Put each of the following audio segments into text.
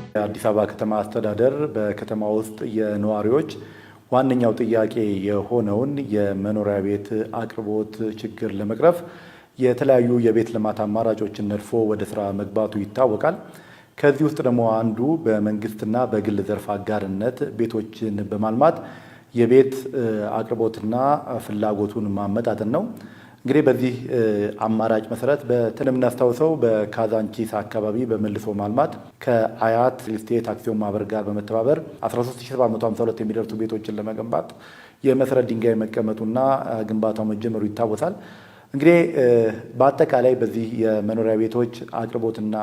የአዲስ አበባ ከተማ አስተዳደር በከተማ ውስጥ የነዋሪዎች ዋነኛው ጥያቄ የሆነውን የመኖሪያ ቤት አቅርቦት ችግር ለመቅረፍ የተለያዩ የቤት ልማት አማራጮችን ነድፎ ወደ ስራ መግባቱ ይታወቃል። ከዚህ ውስጥ ደግሞ አንዱ በመንግስትና በግል ዘርፍ አጋርነት ቤቶችን በማልማት የቤት አቅርቦትና ፍላጎቱን ማመጣጠን ነው። እንግዲህ በዚህ አማራጭ መሰረት በተለይ የምናስታውሰው በካዛንቺስ አካባቢ በመልሶ ማልማት ከአያት ሪል ስቴት አክሲዮን ማህበር ጋር በመተባበር 13752 የሚደርሱ ቤቶችን ለመገንባት የመሰረት ድንጋይ መቀመጡና ግንባታው መጀመሩ ይታወሳል። እንግዲህ በአጠቃላይ በዚህ የመኖሪያ ቤቶች አቅርቦትና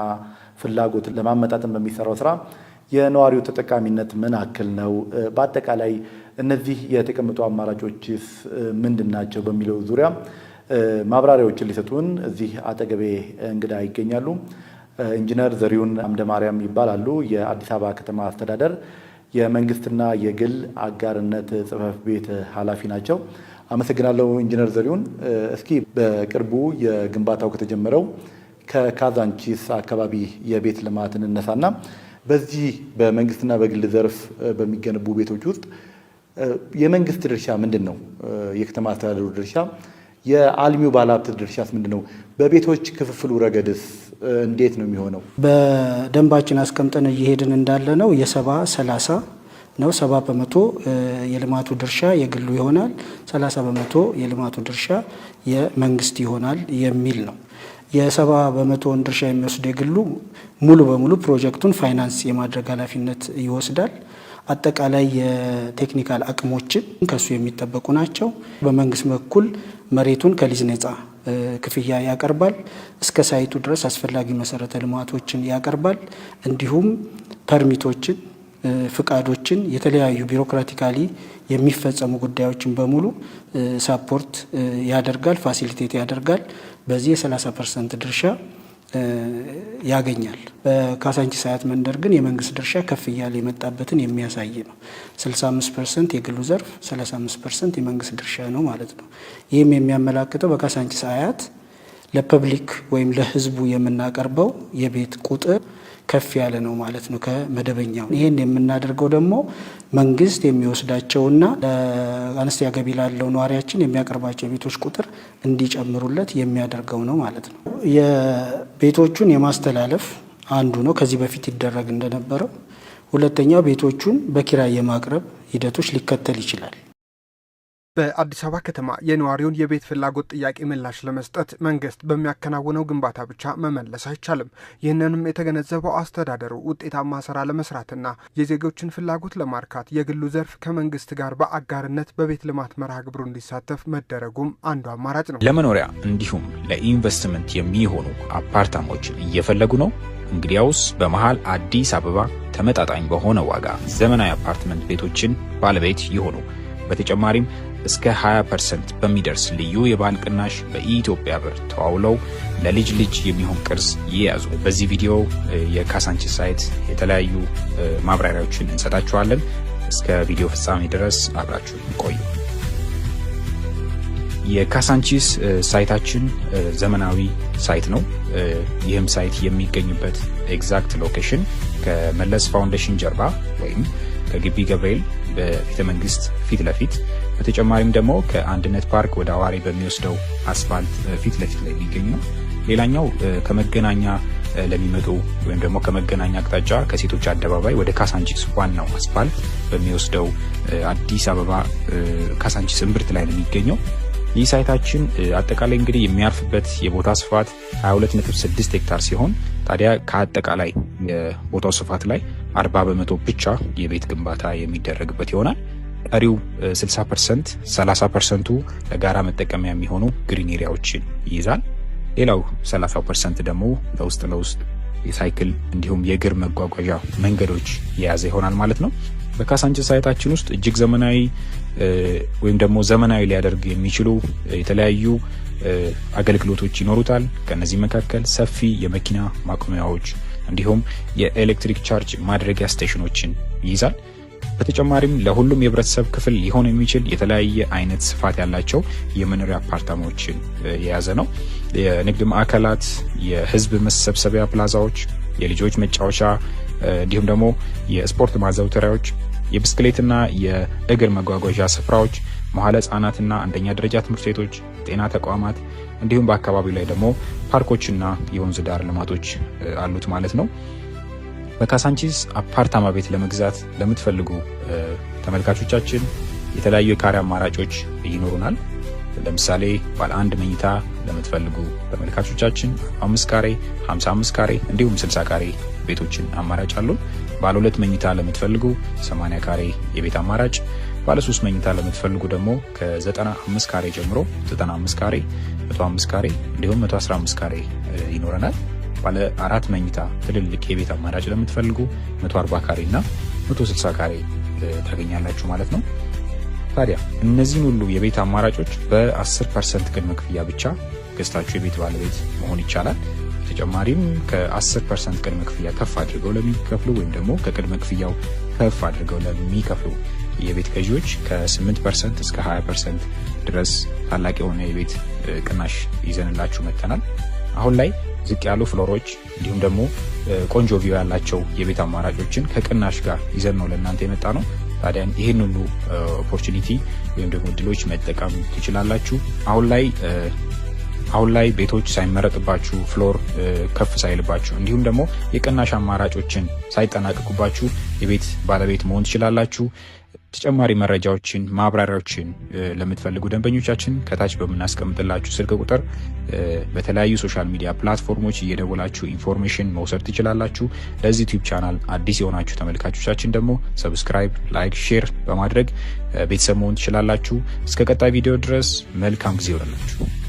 ፍላጎት ለማመጣጠን በሚሰራው ስራ የነዋሪው ተጠቃሚነት ምን ያክል ነው? በአጠቃላይ እነዚህ የተቀመጡ አማራጮችስ ምንድን ናቸው? በሚለው ዙሪያ ማብራሪያዎችን ሊሰጡን እዚህ አጠገቤ እንግዳ ይገኛሉ። ኢንጂነር ዘሪሁን አምደማርያም ይባላሉ። የአዲስ አበባ ከተማ አስተዳደር የመንግስትና የግል አጋርነት ጽሕፈት ቤት ኃላፊ ናቸው። አመሰግናለሁ ኢንጂነር ዘሪሁን። እስኪ በቅርቡ የግንባታው ከተጀመረው ከካዛንቺስ አካባቢ የቤት ልማት እንነሳና በዚህ በመንግስትና በግል ዘርፍ በሚገነቡ ቤቶች ውስጥ የመንግስት ድርሻ ምንድን ነው? የከተማ አስተዳደሩ ድርሻ፣ የአልሚው ባለሀብት ድርሻስ ምንድን ነው? በቤቶች ክፍፍሉ ረገድስ እንዴት ነው የሚሆነው? በደንባችን አስቀምጠን እየሄድን እንዳለ ነው የ70/30 ነው። 70% የልማቱ ድርሻ የግሉ ይሆናል፣ 30% የልማቱ ድርሻ የመንግስት ይሆናል የሚል ነው። የ70%ውን ድርሻ የሚወስድ የግሉ ሙሉ በሙሉ ፕሮጀክቱን ፋይናንስ የማድረግ ኃላፊነት ይወስዳል። አጠቃላይ የ technical አቅሞችን ከሱ የሚጠበቁ ናቸው። በመንግስት በኩል መሬቱን ከሊዝ ነጻ ክፍያ ያቀርባል። እስከ site ኡ ድረስ አስፈላጊ መሰረተ ልማቶችን ያቀርባል። እንዲሁም permit ኦችን፣ ፍቃዶችን፣ የተለያዩ bureaucratically የሚፈጸሙ ጉዳዮችን በሙሉ support ያደርጋል፣ facilitate ያደርጋል። በዚህ የ30% ድርሻ ያገኛል። በካሳንቺስ አያት መንደር ግን የመንግስት ድርሻ ከፍ እያለ የመጣበትን የሚያሳይ ነው። 65% የግሉ ዘርፍ፣ 35% የመንግስት ድርሻ ነው ማለት ነው። ይህም የሚያመላክተው በካሳንቺስ አያት ለ public ወይም ለህዝቡ የምናቀርበው የቤት ቁጥር ከፍ ያለ ነው ማለት ነው ከመደበኛው። ይህን የምናደርገው ደግሞ መንግስት የሚወስዳቸውና ለአነስተኛ ገቢ ላለው ነዋሪያችን የሚያቀርባቸው የቤቶች ቁጥር እንዲጨምሩለት የሚያደርገው ነው ማለት ነው። የቤቶቹን የማስተላለፍ አንዱ ነው ከዚህ በፊት ይደረግ እንደነበረው። ሁለተኛው ቤቶቹን በኪራይ የማቅረብ ሂደቶች ሊከተል ይችላል። በአዲስ አበባ ከተማ የነዋሪውን የቤት ፍላጎት ጥያቄ ምላሽ ለመስጠት መንግስት በሚያከናውነው ግንባታ ብቻ መመለስ አይቻልም። ይህንንም የተገነዘበው አስተዳደሩ ውጤታማ ስራ ለመስራትና የዜጎችን ፍላጎት ለማርካት የግሉ ዘርፍ ከመንግስት ጋር በአጋርነት በቤት ልማት መርሃ ግብሩ እንዲሳተፍ መደረጉም አንዱ አማራጭ ነው። ለመኖሪያ እንዲሁም ለኢንቨስትመንት የሚሆኑ አፓርታማዎችን እየፈለጉ ነው? እንግዲያውስ በመሃል አዲስ አበባ ተመጣጣኝ በሆነ ዋጋ ዘመናዊ አፓርትመንት ቤቶችን ባለቤት ይሆኑ። በተጨማሪም እስከ 20% በሚደርስ ልዩ የበዓል ቅናሽ በኢትዮጵያ ብር ተዋውለው ለልጅ ልጅ የሚሆን ቅርስ ይያዙ። በዚህ ቪዲዮ የካሳንቺስ site የተለያዩ ማብራሪያዎችን እንሰጣችኋለን። እስከ ቪዲዮ ፍጻሜ ድረስ አብራችሁ ቆዩ። የካሳንቺስ site ኣችን ዘመናዊ site ነው። ይህም site የሚገኝበት exact location ከመለስ ፋውንዴሽን ጀርባ ወይም ከግቢ ገብርኤል በቤተ መንግስት ፊት ለፊት፣ በተጨማሪም ደግሞ ከአንድነት ፓርክ ወደ አዋሬ በሚወስደው አስፋልት ፊት ለፊት ላይ የሚገኝ ነው። ሌላኛው ከመገናኛ ለሚመጡ ወይም ደግሞ ከመገናኛ አቅጣጫ ከሴቶች አደባባይ ወደ ካሳንቺስ ዋናው አስፋልት በሚወስደው አዲስ አበባ ካሳንቺስ እምብርት ላይ ነው የሚገኘው። ይህ site ኣችን አጠቃላይ እንግዲህ የሚያርፍበት የቦታ ስፋት 22.6 ሄክታር ሲሆን ታዲያ ከአጠቃላይ የቦታው ስፋት ላይ 40% ብቻ የቤት ግንባታ የሚደረግበት ይሆናል። ቀሪው 60%፣ 30%ቱ ለጋራ መጠቀሚያ የሚሆኑ green area ዎችን ይይዛል። ሌላው 30% ደግሞ ለውስጥ ለውስጥ የሳይክል እንዲሁም የእግር መጓጓዣ መንገዶች የያዘ ይሆናል ማለት ነው። በካሳንቺስ site ኣችን ውስጥ እጅግ ዘመናዊ ወይም ደግሞ ዘመናዊ ሊያደርግ የሚችሉ የተለያዩ አገልግሎቶች ይኖሩታል። ከነዚህ መካከል ሰፊ የመኪና ማቆሚያዎች እንዲሁም የኤሌክትሪክ ቻርጅ ማድረጊያ station ኦችን ይይዛል። በተጨማሪም ለሁሉም የህብረተሰብ ክፍል ሊሆን የሚችል የተለያየ አይነት ስፋት ያላቸው የመኖሪያ አፓርታማዎችን የያዘ ነው። የንግድ ማዕከላት፣ የህዝብ መሰብሰቢያ ፕላዛዎች፣ የልጆች መጫወቻ እንዲሁም ደግሞ የስፖርት ማዘውተሪያዎች፣ የብስክሌትና የእግር መጓጓዣ ስፍራዎች፣ መዋለ ህጻናትና አንደኛ ደረጃ ትምህርት ቤቶች፣ ጤና ተቋማት እንዲሁም በአካባቢው ላይ ደግሞ ፓርኮችና የወንዝ ዳር ልማቶች አሉት ማለት ነው። በካሳንቺስ አፓርታማ ቤት ለመግዛት ለምትፈልጉ ተመልካቾቻችን የተለያዩ የካሬ አማራጮች ይኖሩናል። ለምሳሌ ባለ አንድ መኝታ ለምትፈልጉ ተመልካቾቻችን 5 ካሬ፣ 55 ካሬ እንዲሁም 60 ካሬ ቤቶችን አማራጭ አሉን። ባለ ሁለት መኝታ ለምትፈልጉ 80 ካሬ የቤት አማራጭ፣ ባለ ሶስት መኝታ ለምትፈልጉ ደግሞ ከ95 ካሬ ጀምሮ 95 ካሬ፣ 105 ካሬ እንዲሁም 115 ካሬ ይኖረናል። ባለ አራት መኝታ ትልልቅ የቤት አማራጭ ለምትፈልጉ 140 ካሬ እና 160 ካሬ ታገኛላችሁ ማለት ነው። ታዲያ እነዚህን ሁሉ የቤት አማራጮች በ10% ቅድመ ክፍያ ብቻ ገዝታችሁ የቤት ባለቤት መሆን ይቻላል። በተጨማሪም ከ10% ቅድመ ክፍያ ከፍ አድርገው ለሚከፍሉ ወይም ደግሞ ከቅድመ ክፍያው ከፍ አድርገው ለሚከፍሉ የቤት ገዢዎች ከ8% እስከ 20% ድረስ ታላቅ የሆነ የቤት ቅናሽ ይዘንላችሁ መጥተናል። አሁን ላይ ዝቅ ያሉ floor ኦች እንዲሁም ደግሞ ቆንጆ view ያላቸው የቤት አማራጮችን ከቅናሽ ጋር ይዘን ነው ለእናንተ የመጣነው። ታዲያ ይህን ሁሉ opportunity ወይም ደግሞ እድሎች መጠቀም ትችላላችሁ። አሁን ላይ ቤቶች ሳይመረጥባችሁ፣ floor ከፍ ሳይልባችሁ እንዲሁም ደግሞ የቅናሽ አማራጮችን ሳይጠናቀቁባችሁ የቤት ባለቤት መሆን ትችላላችሁ። ተጨማሪ መረጃዎችን፣ ማብራሪያዎችን ለምትፈልጉ ደንበኞቻችን ከታች በምናስቀምጥላችሁ ስልክ ቁጥር በተለያዩ social media platform ኦች እየደወላችሁ information መውሰድ ትችላላችሁ። ለዚህ YouTube channel አዲስ የሆናችሁ ተመልካቾቻችን ደግሞ subscribe፣ like፣ share በማድረግ ቤተሰብ መሆን ትችላላችሁ። እስከ ቀጣይ ቪዲዮ ድረስ መልካም ጊዜ ይሆንላችሁ።